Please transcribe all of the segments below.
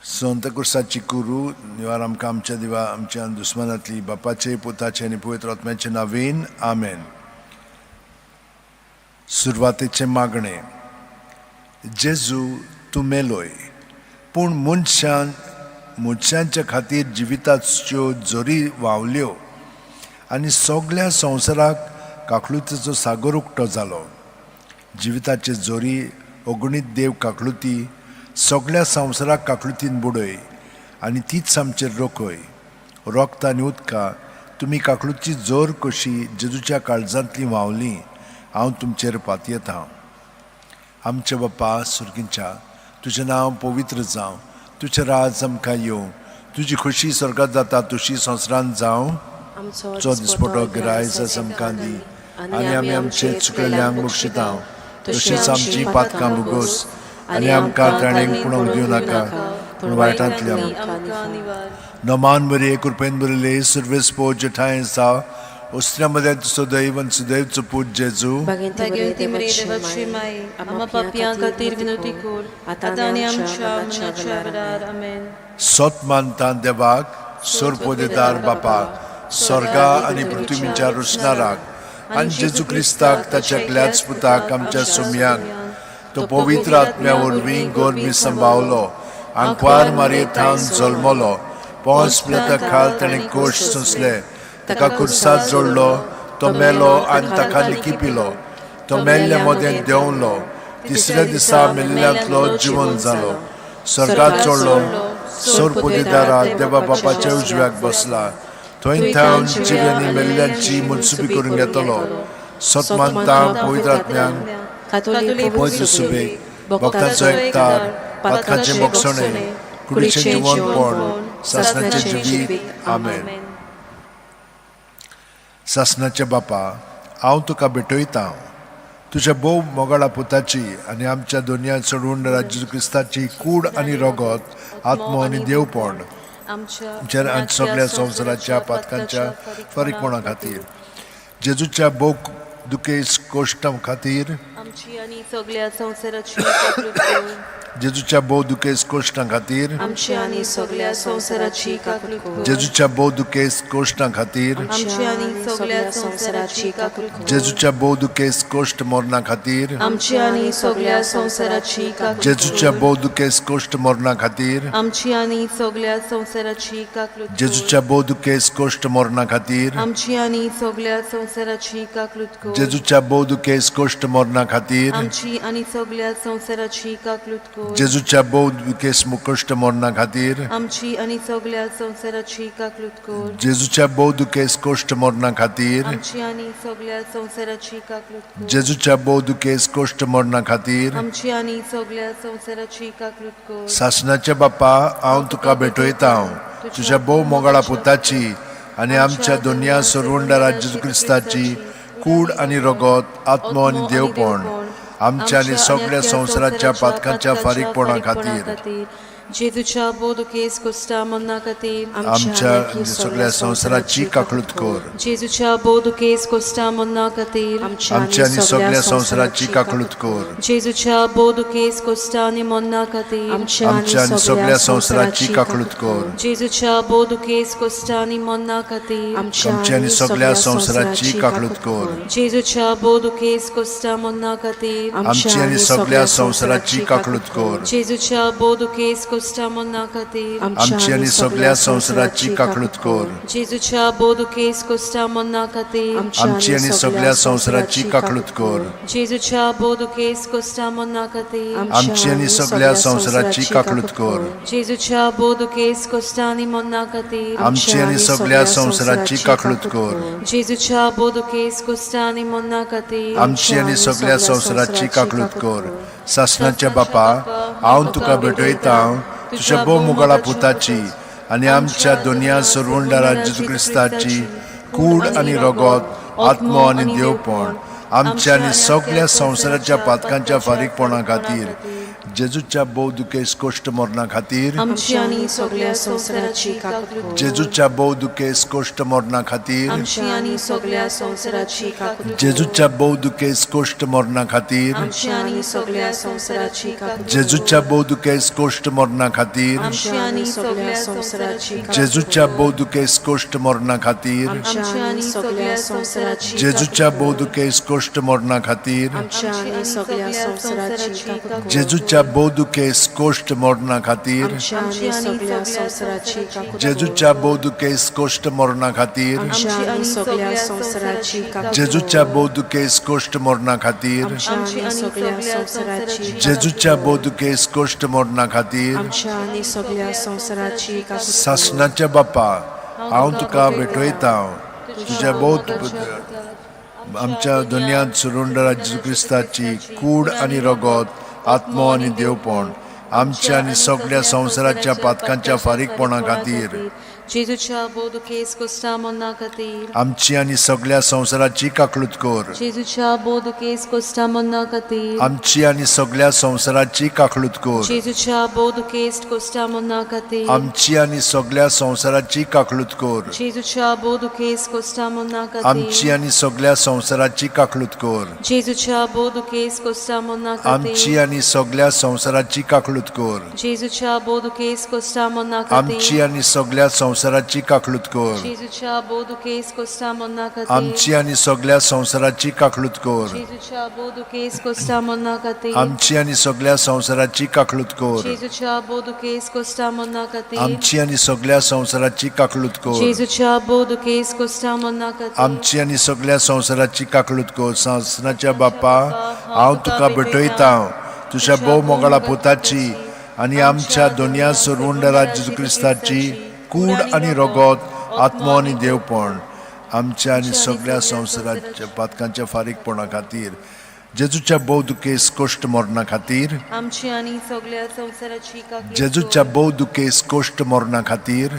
संत कुर्साची कुरू निवार आमकां आमच्या दिवा आमच्या दुस्मानांतली बापाचे पुताचे आनी पवित्र आत्म्याचे नावीन आमेन. सुरवातेचें मागणें. जेजू, तूं मेलोय पूण मनशान मनशांच्या खातीर जिविताच्यो झरी व्हांवल्यो आनी सगल्या संवसाराक काकळुतीचो सागर उक्तो जालो. जिविताचे जोरी अगणीत देव काकळुती सगल्या संवसाराक काकळुतीन बुडय आनी तीच आमचेर रोखय. रोगता आनी उदकां तुमी काकळुची जोर कशी जेजूच्या काळजांतली व्हांवली हांव तुमचेर पातयेतां. आमच्या बापा सुर्गींच्या, तुजें नांव पवित्र जावं, तुजें राज आमकां येवं, तुजी खुशी स्वर्गात जाता तुशी संवसारांत जावं. आमचो चो दिसपटो गिरायस आमकां दी आनी आमी आमचे चुकलेल्यांक बक्षिता तशीच आमची पातकां भोगोस आनी आमकां ताणें पुणोवंक दिवं नाका पूण वायटांतल्या आमकां निवार. नमान बरी कृपेन बरले सुर्वेस पो जेठाय सा उस्त्र्या मदें सदैव आनी सुदैवचो पूत जेजू. भाग्यवती मरिये देवाची माई, आम्हा पापयां खातीर विनवती कर आतां आनी आमच्या मरणाच्या वेळार. आमेन. सत मानता देवाक सोरपोदेदार बापा स्वर्गा आनी पृथ्वीच्या रुसणाराक आनी जेजू क्रिस्ताक ताच्या एकल्याच पुताक आमच्या सुमयाक तो पवित्र आत्म्या वरवीं गोरमी संभावलो आंकवार मारये थावन जल्मलो पोंस पिलाता खाल ताणें कोश सोंसले ताका कुर्सात जोडलो तो मेलो आनी ताका निकिपिलो तो मेल्ल्या मदें देंवलो तिसऱ्या दिसा मेल्ल्यांतलो जिवन जालो स्वर्गात चडलो सोरपोदेदारा देवा बापाच्या उजव्याक बसला थंय थावन जिव्यांनी मेल्ल्यांची मनसुबी करून घेतलो. सत मानता पवित्र आत्म्यांक कातोलीक पवित्र सुबेक भक्तांचो एकतार पातकांचें बोगसणें कुडीचें जिवनपण सासणाचें जिवीत. आमेन. सासणाच्या बापा, हांव तुका भेटयतां तुज्या भोव मोगाळा पुताची आनी आमच्या दोनया चडून जेजू क्रिस्ताची कूड आनी रगत, आत्मो आनी देवपण आमच्या आनी सगळ्या संवसाराच्या पातकांच्या फारीकपणा खातीर, जेजूच्या भोव दुखेस कोश्टां खातीर, आमची आनी सगळ्या संवसाराची काकळूत कर. जेजूच्या भोव दुखेस कोश्टां खातीर, आमची आनी सगळ्या संवसाराची काकळूत कर. जेजूच्या भोव दुखेस कोश्टां खातीर, आमची आनी सगळ्या संवसाराची काकळूत कर. जेजूच्या भोव दुखेस कोश्ट मरणा खातीर, आमची आनी सगळ्या संवसाराची काकळूत कर. जेजूच्या भोव दुखेस कोश्ट मरणा खातीर, आमची आनी सगळ्या संवसाराची काकळूत कर. जेजूच्या भोव दुखेस कोश्ट मरणा खातीर, आमची आनी सगळ्या संवसाराची काकळूत कर. जेजूच्या भोव दुखेस कोश्ट मरणा खातीर, आमची आनी सगळ्या संवसाराची काकळूत कर. जेजूच्या भोव दुखेस कश्ट मरणा खातीर, आमची आनी सगळ्या संवसाराची काकळूत कर. जेजूच्या भोव दुखेस कश्ट मरणा खातीर, आमची आनी सगळ्या संवसाराची काकळूत कर. जेजूच्या भोव दुखेस कश्ट मरणा खातीर, आमची आनी सगळ्या संवसाराची काकळूत कर. सासणाच्या बापा, हांव तुका भेटयतां तुज्या भोव मोगाळा पुताची आनी आमच्या दोनया सरवंडारा जेजू क्रिस्ताची कूड आनी रगत, आत्मो आनी देवपण आमच्या आनी सगळ्या संवसाराच्या पातकांच्या फारीकपणा खातीर, जेजूच्या भोव दुखेस कोश्टा मरणा खातीर, आमच्या आनी सगळ्या संवसाराची काकळूत कर. जेजूच्या भोव दुखेस कोश्टा मरणा खातीर, आमच्या आनी सगळ्या संवसाराची काकळूत कर. जेजूच्या भोव दुखेस कोश्टा आनी मरणा खातीर, आमच्या आनी सगळ्या संवसाराची काकळूत कर. जेजूच्या भोव दुखेस कोश्टा आनी मरणा खातीर, आमच्या आनी सगळ्या संवसाराची काकळूत कर. जेजूच्या भोव दुखेस कोश्टा मरणा खातीर, आमची आनी सगळ्या संवसाराची काकळूत कर. जेजूच्या भोव दुखेस कोश्टा मरणा खातीर, आमची आनी सगळ्या संवसाराची काकळूत कर. जेजूच्या भोव दुखेस कोश्टा मरणा खातीर, आमची आनी सगळ्या संवसाराची काकळूत कर. जेजूच्या भोव दुखेस कोश्टा मरणा खातीर, आमची आनी सगळ्या संवसाराची काकळूत कर. जेजूच्या भोव दुखेस कोश्टा आनी मरणा खातीर, आमची आनी सगळ्या संवसाराची काकळूत कर. जेजूच्या भोव दुखेस कोश्टा आनी मरणा खातीर, आमची आनी सगळ्या संवसाराची काकळूत कर. सासणाच्या बापा, हांव तुका भेटयतां तुज्या भोव मोगाळा पुताची आनी आमच्या दोनया सरवंडारा जेजू क्रिस्ताची कूड आनी रगत, आत्मो आनी देवपण आमच्या आनी सगळ्या संवसाराच्या पातकांच्या फारीकपणा खातीर, जेजूच्या भोव दुखेस कोश्ट मरणा खातीर, आमची आनी सगळ्या संवसाराची काकूत कर. जेजूच्या भोव दुखेस कोश्ट मरणा खातीर, आमची आनी सगळ्या संवसाराची काकूत कर. जेजूच्या भोव दुखेस कोश्ट मरणा खातीर, आमची आनी सगळ्या संवसाराची काकूत कर. जेजूच्या भोव दुखेस कोश्ट मरणा खातीर, आमची आनी सगळ्या संवसाराची काकूत जेजूच्या कर. भोव दुखेस कोश्ट मरणा खातीर, आमची आनी सगळ्या संवसाराची जेजूच्या काकूत भोव कर. दुखेस कोश्ट मरणा खातीर, आमच्या आनी सगळ्या संवसाराची काकूत कर. जेजूच्या भोव दुखेस कोश्ट मरणा खातीर, आमच्या आनी सगळ्या संवसाराची काकूत कर. जेजूच्या भोव दुखेस कोश्ट मरणा खातीर, आमच्या आनी सगळ्या संवसाराची काकूत कर. जेजूच्या भोव दुखेस कोश्ट मरणा खातीर, आमच्या आनी सगळ्या संवसाराची जेजूच्या भोव दुखेस कोश्ट मरणा खातीर, आमच्या आनी सगळ्या संवसाराची काकूत कर. सासणाच्या बापा, हांव तुका भेटयता तुज्या भोव आमच्या दुनियांत सुरुंडरा जेजू क्रिस्ताची कूड आनी रगत, आत्मो आनी देवपण आमच्या आनी सगळ्या संवसाराच्या पातकांच्या फारीकपणा खातीर, जेजूच्या भोव दुखेस कोश्टा मरणा खातीर, आमची आनी सगळ्या संवसाराची काकळूत कर. जेजूच्या भोव दुखेस कोश्टा मरणा खातीर, आमची आनी सगळ्या संवसाराची काकळूत कर. जेजूच्या भोव दुखेस कोश्टा मरणा खातीर, आमची आनी सगळ्या संवसाराची काकळूत कर. जेजूच्या भोव दुखेस कोश्टा मरणा आमची खातीर, आनी सगळ्या संवसाराची काकळूत कर. जेजूच्या भोव दुखेस कोश्टा मरणा आमची खातीर, आनी सगळ्या संवसाराची काकळूत कर. जेजूच्या भोव दुखेस कोश्टा मरणा आमची खातीर, आनी सगळ्या संवसाराची काकळूत कर. जेजूच्या भोव दुखेस कोश्टा मरणा खातीर, आमची आनी सगळ्या संवसाराची काकळूत कर. जेजूच्या भोव दुखेस कोश्टा मरणा खातीर, आमची आनी सगळ्या संवसाराची काकळूत कर. जेजूच्या भोव दुखेस कोश्टा मरणा खातीर, आमची आनी सगळ्या संवसाराची काकळूत कर. जेजूच्या भोव दुखेस कोश्टा मरणा खातीर, आमची आनी सगळ्या संवसाराची काकळूत कर. सासणाच्या बापा, हांव तुका भेटयता तुज्या भोव मोगाळा पुताची आनी आमच्या दोनया सरवंडरा जेजू क्रिस्ताची कूड आनी रगत, आत्मो आनी देवपण आमच्या आनी सगळ्या संवसाराच्या पातकांच्या फारीकपणा खातीर, जेजूच्या भोव दुखेस कोश्ट मरणा खातीर, आमची आनी सगळ्या संवसाराची काकूत कर. जेजूच्या भोव दुखेस कोश्ट मरणा खातीर,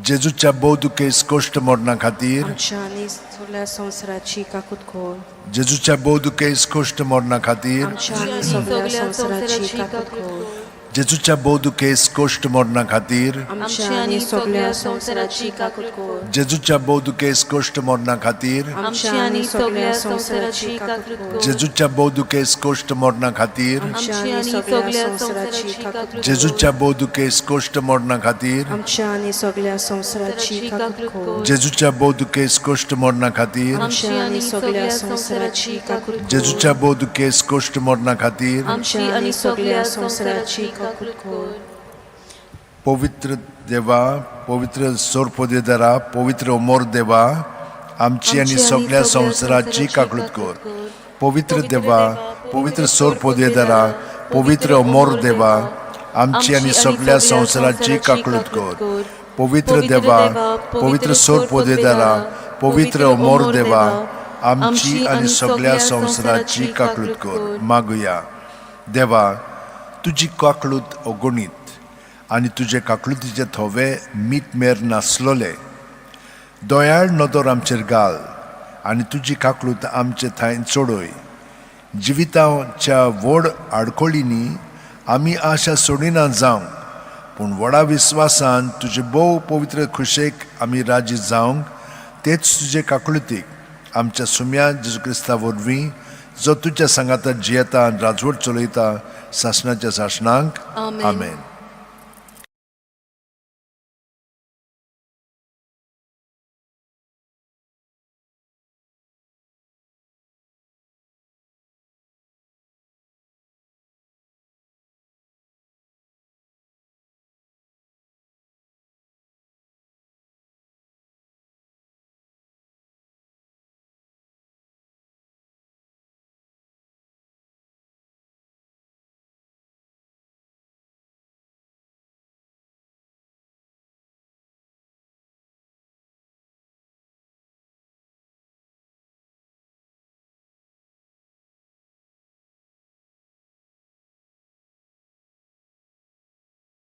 जेजूच्या भोव दुखेस कोश्ट मरणा खातीर, आमच्या आनी सगळ्या संवसाराची काकूत कर. जेजूच्या भोव दुखेस कोश्ट मरणा खातीर, आमच्या आनी सगळ्या संवसाराची काकूत कर. जेजूच्या भोव दुखेस कोश्ट मरणा खातीर, आमच्या आनी सगळ्या संवसाराची काकूत कर. जेजूच्या भोव दुखेस कोश्ट मरणा खातीर, आमच्या आनी सगळ्या संवसाराची काकूत कर. जेजूच्या भोव दुखेस कोश्ट मरणा खातीर, आमच्या आनी सगळ्या संवसाराची काकूत कर. जेजूच्या भोव दुखेस कोश्ट मरणा खातीर, आमच्या आनी सगळ्या संवसाराची काकूत कर. जेजूच्या भोव दुखेस कोश्ट मरणा खातीर, आमच्या आनी सगळ्या संवसाराची काकूत कर. जेजूच्या भोव दुखेस कोश्ट मरणा खातीर, आमच्या आनी सगळ्या संवसाराची काकूत कर. पवित्र देवा, पवित्र सोरपोदेदारा, पवित्र अमोर देवा, आमची आनी सगळ्या संवसाराची काकळूत कर. पवित्र देवा, पवित्र सोरपोदेदारा, पवित्र अमोर देवा, आमची आनी सगळ्या संवसाराची काकळूत कर. पवित्र देवा, पवित्र सोरपोदेदारा, पवित्र अमोर देवा, आमची आनी सगळ्या संवसाराची काकळूत कर. मागुया. देवा, तुजी काकळूत अगणीत आनी तुजे काकळुतीचे थोवे मीत मेर नासलोले. दयाळ नदर आमचेर घाल आनी तुजी काकळूत आमचे थंय चडय. जिविताच्या व्हड आडखळींनी आमी आशा सोडिना जावंक, पूण व्हडा विस्वासान तुजे भोव पवित्र खुशेक आमी राजी जावंक, तेच तुजे काकळुतीक आमच्या सुम्या जेजू क्रिस्ता वरवीं, जो तुज्या सांगाता जियेता आनी राजवट चलयता सासणाच्या सासणांक. आमेन. आमेन.